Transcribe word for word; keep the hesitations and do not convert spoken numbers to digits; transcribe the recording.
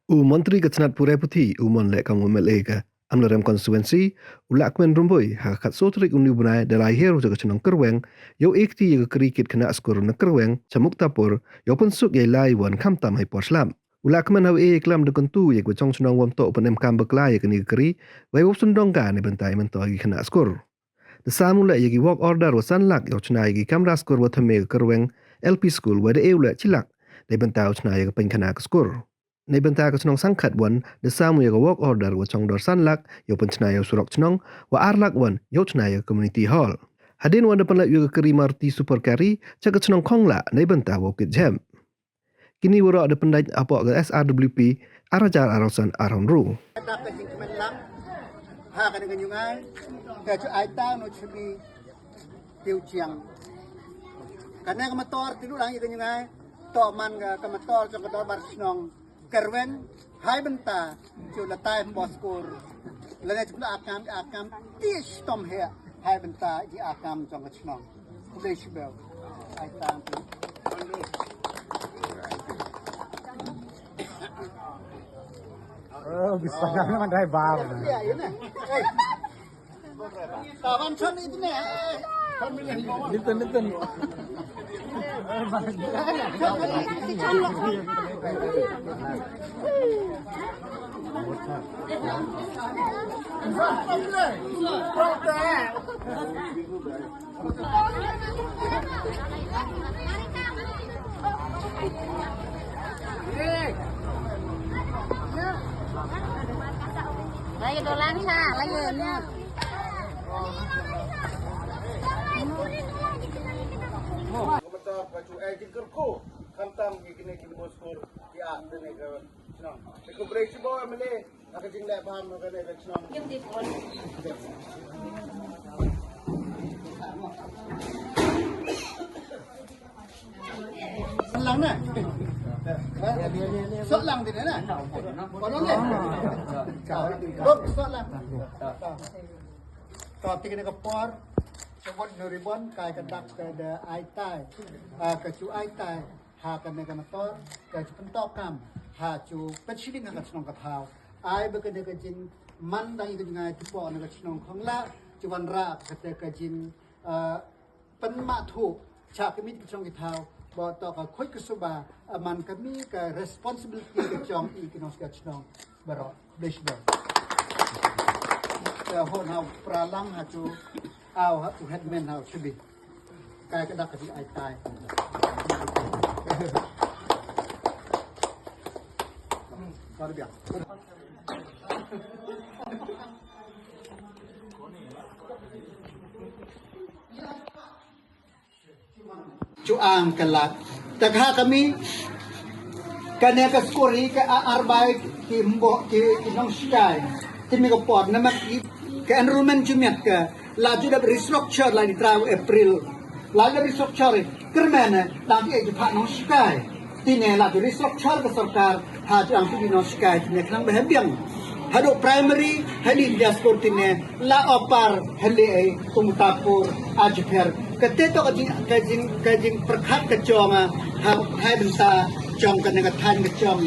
U Montri ka tnat puræ puthi, u Mon Lehkong, u M L A ka Amlarem Constituency, u la kmen rymbui ha ka khatsaw tarik u ni u bnai da la hiar u jong ka chnong Kyrweng, yow e kti ïa ka kari kit khynnah skur na Kyrweng cha Muktapur, yow pynsuk ïa i lai wan khamtam ha i por slap. U la kmen ha u e klam da kyntu ïa ka chong chnong wam toh u pynemkam bakla ïa kani ka kari, wei wow sngewdong ka ne bynta i mynta ïa ki khynnah skur. Da sam u leh ïa ki work order wa san lak yow chna ïa ki kamra skur wa thymme ka Kyrweng L P School, wei da e u leh chi lak ne bynta u chna ïa ka pynkhana ka skur. Ne bynta ka chnong Sangkhat wan da sam u ïa ka work order wa chong dor san lak yow pynchna ïa u surok chnong, wa ar lak wan yow chna ïa ka community hall. Hadien wan da pynlait ïa ka kari Maruti Super Carry cha ka chnong Khongla ne bynta wow kit jhep. Kini waroh da pyndait hapoh ka S R W P ar hajar arphew san arphew hynriew. Ka dak ka jingkmen lang ha kane ka jingïaid ka ju ai ta no chumi tiu chiang. Kane ka motor ti du lang ïa ka jingïaid to man ka, ka motor jong ka dorbar chnong Kyrweng, hai bynta ju la tai hynbos skur. Lane ju la akam, akam ti stom he hai bynta ji akam jong ka chnong. Khublei shibun. Ai ta. Oh, bisa kan mandai bar. Ïa, ïa, na. Hey. Kawan, chan itu ne. Nitun, nitun. Lagi dolang sa, lagi ni. Ka mata ka chu ai jingkyrkhu khamtam ki kine ki bos kur ki a kine ka chnong. Te khublei shibun M L A ha ka jingleh bam ha kane ka chnong. Lang na. Sok lang din na. Kolon le. Sok lang. Ka tik ne ka por. Sebut nuribon kai ka dak ka da ai tai. Ah, ka chu ai tai. Ha kane ka motor ka ju pyntoh kam ha ju pynshilling ha ka chnong ka thaw. Ai ba kane ka jingman dang ïa ka jingïaid tipo na ka chnong Khongla ju wanrah kata ka jing, ah, pynmathuh cha ka mit ka chnong ki thaw ba to ka khuid ka suba, ah, man ka mi ka responsibility ka jong i ki nongshkar chnong baroh. Khublei shibun. Ka hon ha u pralang ha chu Aw, ha, u headman ha, u chibi. Kai ka dak ka jing ai tai. Kor biang. Chuang ka lad. Ta ka kami, kane ka skur hi ka a-, arbai ki mboh ki, ki nongshkai. Timi ka por, namar ki, ka enrollment ju miat ka, la ju dep restructure la ni trai April. La ju dep restructure, kyrmen, dang ki e ju phah nongshkai. Tine la ju restructure ka sorkar, ha ju dang ki nongshkai, tine khnang ba ha biang. Haduh primary, ha ni dia skur tine, la opar, ha le ai, tung tapur, a ju pher. Kate to ka jing, ka jing, ka jing pyrkhat ka jong, ha, ha bynta jong kane ka thaiñ ka jong,